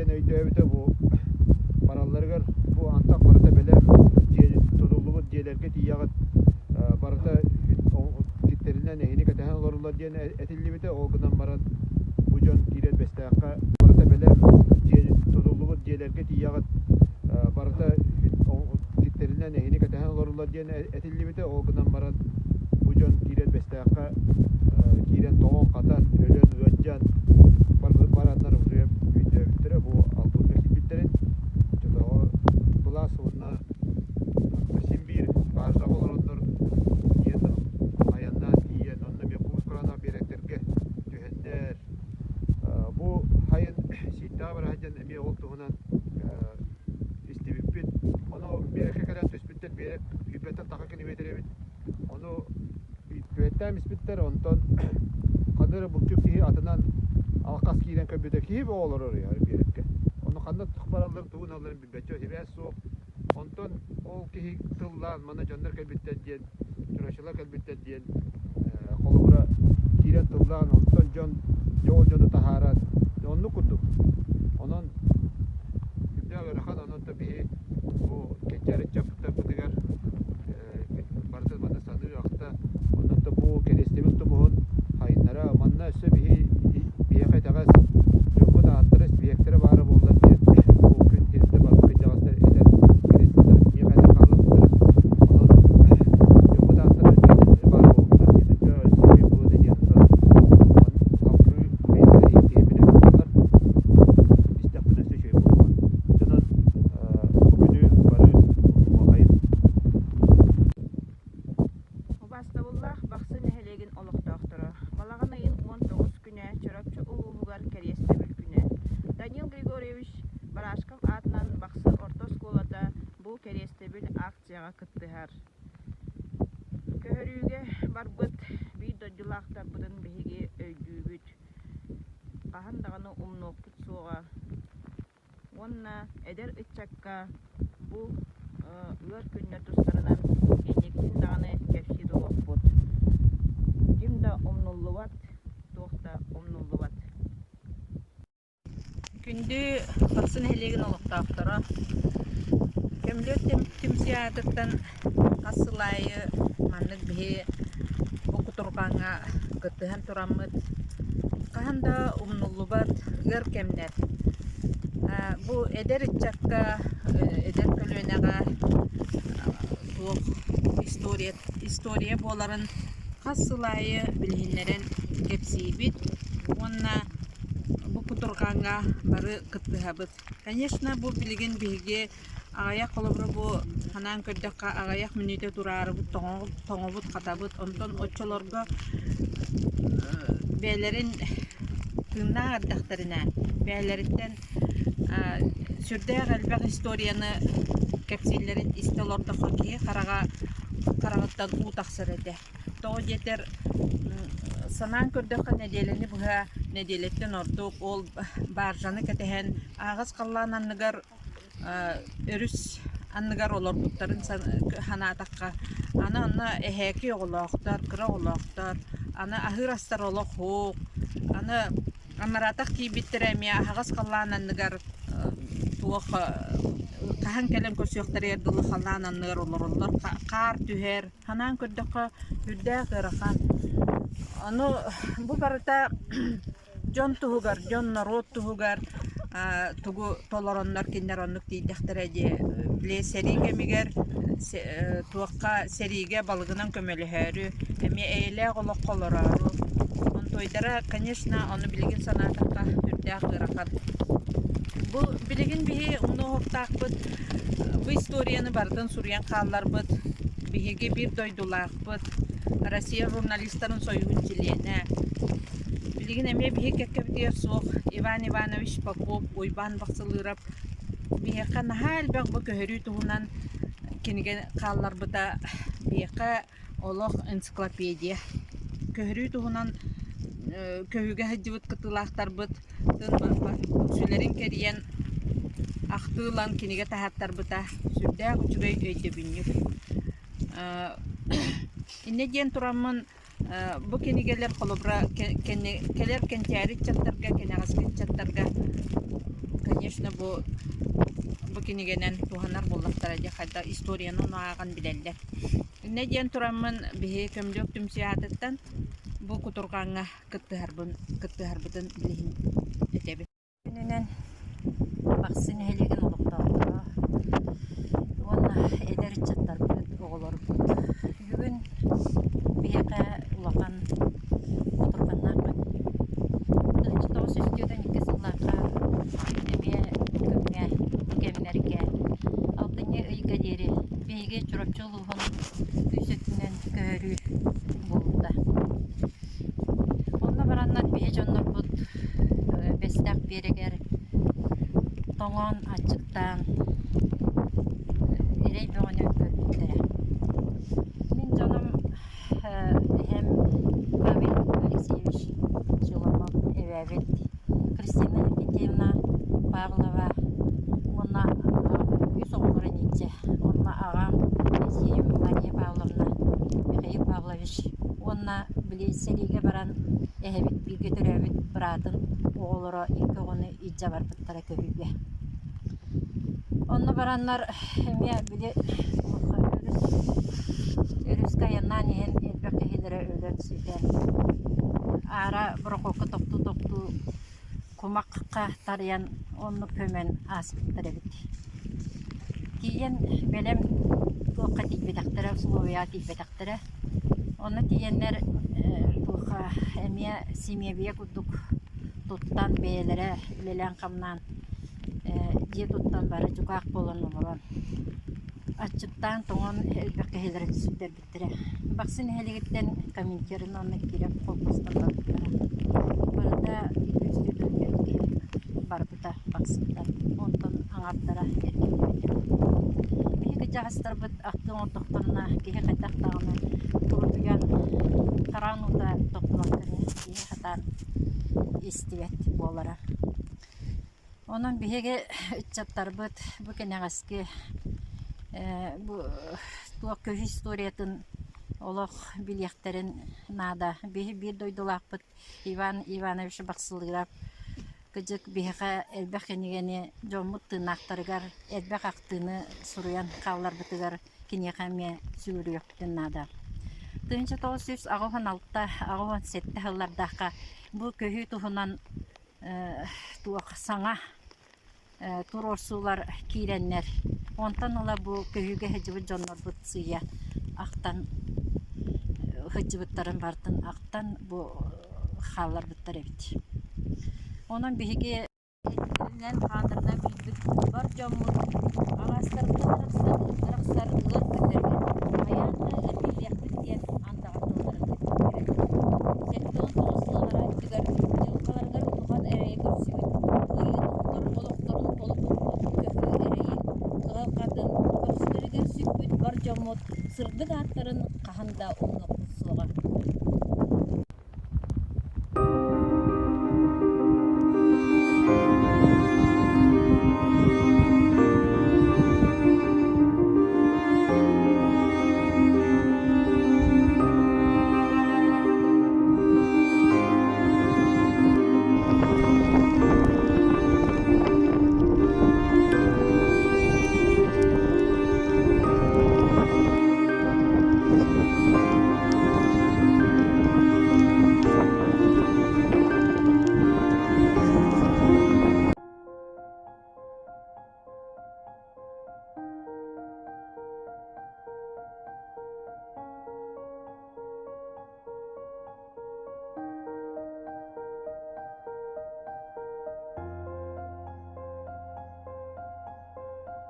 диэн өйдөөбүтэ бу баралларыгар бу антах барыта бэлэм дьиэ тутуллубут дьиэлэргэ тиийэҕит барыта ситтэринэн эһини кэтэһэн олоруллар диэн этиллибитэ ол гынан баран бу дьон киирэн Бэстээххэ барыта бэлэм дьиэ тутуллубут дьиэлэргэ тиийэҕит барыта ситтэринэн эһини кэтэһэн олоруллар диэн этиллибитэ ол гынан баран бу дьон киирэн Бэстээххэ киирэн тоҥон-хатан өлөн ыалдьан бараннар уже өйдөөбүттэрэ бу албынга киирбиттэрин оччотооҕу былаас уонна син биир баардаҕа олороннор диэн айаннаан тиийэн онно эмиэ куус кураанах биэрэктэргэ түһэннэр бу сайын Сииттэҕэ бара сылдьан эмиэ ол туһунан истибиппит. Ону биэрэккэ кэлэн түспүттэр биэрэк сүүрбэттэн таха километр эбит. Ону түһэттээн испиттэр, онтон ханна эрэ булчут киһи атынан алҕас киирэн көрбүтэ киһи бөҕө олорор биэрэккэ. Ону ханна баралларын тугун алларын билбэччэ сибээс суох. Онтон ол киһи тыллаан манна дьоннор кэлбиттэр диэн, чурачылар кэлбиттэр диэн холобура киирэн тыллаан онтон дьон ол дьону таһааран оннук курдук. Онон сүрдээх ыарахан онон да биһи бу кэнчээри ыччаппытыгар барытын манна саныы ахта онон да бу кэриэстэбил тумуһун хайыннара манна өссө биһи биһиэхэ итэҕэс дьоммут ааттара испииһэктэрэ баара буоллар диэн бу күн сириттэн барбыт кырдьаҕастар этэн кэриэстэллэр миэхэ этэн хаалларбыттара онон дьоммут ааттара баар буолуохтаах диэн өссө үчүгэй буолуо этэ диэн салгыы хайыннара иһитиһэрбин буоллар истэхпинэ өссө үчүгэй буолуоҕа онон бу күнү бары умнуохайын. Убаастабыллаах Бахсы нэһилиэгин олохтоохторо, балаҕан ыйын 19 күнэ Чурапчы улууһугар Кэриэстэбил күнэ. Данил Григорьевич Барашков аатынан Бахсы орто оскуолата бу Кэриэстэбил акцияҕа кыттыһар. Көһөрүүгэ барбыт биир дойдулаахтарбытын биһиги өйдүүбүт, хаһан даҕаны умнуохпут суоҕа. Уонна эдэр ыччакка бу ыар күннэр тустарынан инниктин даҕаны кэпсии туруохпут. Ким да умнуллубат, туох да умнуллубат. Күндү Бахсы нэһилиэгин олохтоохторо, Көмүлүөк түмсүү аатыттан хас сыл аайы маннык биһи бу кутурҕаҥҥа кыттыһан тураммыт хаһан да умнуллубат ыар кэмнэр. Бу эдэр ыччакка, эдэр көлүөнэҕэ туох история история буоларын хас сыл аайы билиһиннэрэн кэпсиибит уонна бу кутурҕаҥҥа бары кыттыһабыт. Конечно, бу билигин биһиги Аҕыйах холобура бу санаан көрдөххө аҕыйах мүнүүтэ тураарыбыт тоҥобут-хатабыт онтон оччолорго бэйэлэрин тыыннаах эрдэхтэринэ бэйэлэриттэн сүрдээх элбэх историяны кэпсииллэрин истэ олордоххо киһи хараҕа хараҕыттан уу тахсар этэ. Тоҕо диэтэр санаан көрдөххө нэдиэлэни быһа нэдиэлэттэн ордук ол баржаны кэтэһэн аһаҕас халлаан анныгар өрүс анныгар олорбуттарын санаатахха, аны онно эһээки оҕолоохтор, кыра оҕолоохтор, аны аһыыр астара олох суох, аны анараатах тиийбиттэрэ эмиэ аһаҕас халлаан анныгар туох хаһан кэлэн көрсүөхтэригэр дылы халлаан анныгар олороллор, хаар түһэр, санаан көрдөххө сүрдээх ыарахан. Ону бу барыта Дьон туһугар, дьон норуот туһугар тугу толороннор кинилэр оннук тиийдэхтэрэ дии. Били сэрии кэмигэр туохха сэриигэ балыгынан көмөлөһөөрү, эмиэ эйэлээх олоххо олороору. Онтуойдара, конечно, ону билигин санаатахха сүрдээх ыарахан. Бу билигин биһи умнуоһуктаахпыт, бу историяны барытын суруйан хаалларбыт биһиги биир дойдулаахпыт, Россия журналистарын союһун чилиэнэ, Билигин эмиэ биһиги кэккэбитигэр суох Иван Иванович Попов, Уйбаан Бахсылыырап биһиэхэ наһаа элбэх бу көһөрүү туһунан кинигэ хаалларбыта биһиэхэ олох энциклопедия. Көһөрүү туһунан көһүүгэ сылдьыбыт кыттыылаахтарбыт үксүлэрин кэрийэн ахтыы ылан кинигэ таһааттарбыта сүрдээх үчүгэй өйдөбүнньүк. Инньэ диэн тураммын. Бу кинигэлэр холобура кэлэр кэнчээри ыччаттарга, кэнэҕэски ыччаттарга, конечно, бу кинигэнэн туһанар буоллахтара дии, хайдах историяны ону ааҕан билэллэр. Инньэ диэн тураммын биһи Көмүлүөк түмсүү аатыттан бу кутурҕаҥҥа кыттыһарбын кыттыһарбытын билиһин этэбин. Күнүнэн Бахсы нэһилиэгин олохтоохторо уонна эдэр ыччаттарбыт, оҕолорбут бүгүн биһиэхэ улахан кутурҕаннаах күн. 1992 сыллаахха эмиэ бу күҥҥэ, бу кэмнэргэ алтынньы ыйга диэри биһиги Чурапчы улууһун күүс өттүнэн көһөрүү буолбута. Онно бараннар биһи дьоннорбут Бэстээх биэрэгэр тоҥон, аччыктаан эрэй бөҕөнү көрбүттэрэ. Мин дьонум эһэм Павел Алексеевич Шеломов эбээбит Кристина Никитьевна Павлова уонна үс оҕолоро нииччэ. Онно аҕам эдьиийим Мария Павловна, Михаил Павлович уонна били сэриигэ баран эһэбит бииргэ төрөөбүт быраатын оҕолоро икки оҕону илдьэ барбыттара көһүүгэ. Онно бараннар эмиэ били өрүс өрүскэ айаннаан иһэн элбэх киһилэрэ өлөн-сүтэн аара борохуокка тохтуу-тохтуу кумахха тарыйан оннук көмөн ааспыттар эбит. Тиийэн бэлэм туохха тиийбэтэхтэрэ, условияҕа тиийбэтэхтэрэ. Онно тиийэннэр туохха эмиэ симиэбийэ курдук туттан бэйэлэрэ үлэлээн-хамнаан дьиэ туттан бары дьукаах буолан олорон аччыктаан тоҥон элбэх киһилэрин сүтэрбиттэрэ. Бахсы нэһилиэгиттэн Коминтерн уонна Киров холкуостан барбыттара. Барыта 244 киһи барбыта Бахсыттан. Онтон аҥардара эргиллибитэ. Биһиги кырдьаҕастарбыт ахтыы оҥордохторуна киһи хайдах даҕаны турутуйан тараан уута тохтубакка киһи сатаан истибэт буолара. Онон биһиги ыччаттарбыт бу кэнэҕэски бу туох көһүү историятын олох билиэхтэрин наада. Биһи биир дойдулаахпыт Иван Иванович Бахсылыырап кыдьык биһиэхэ элбэх кинигэни дьоммут тыыннаахтарыгар элбэх ахтыыны суруйан хаалларбытыгар киниэхэ эмиэ сүгүрүйүөхпүтүн наада. 1986 87 сыллардаахха бу көһүү туһунан туох саҥа туруорсуулар киирэннэр, онтон ыла бу көһүүгэ сылдьыбыт дьоннорбут сыыйа ахтан сылдьыбыттарын барытын ахтан бу хаалларбыттар эбит. Онон биһиги Эттэринэн хааннарынан билбит бар дьоммут алаастарыттан арахсар, арахсар ыар күннэргэ хайаан да эргиллиэхпит диэн андаҕар тылларын эппиттэрэ. 79 сыл анараа өттүгэр дьылҕаларыгар улахан эрэйи көрсүбүт, кыайыы туһугар олохторун толук уурбут көһүү эрэйин, кыһалҕатын көхсүлэригэр сүкпүт бар дьоммут сырдык ааттарын хаһан да умнуохпут суоҕа.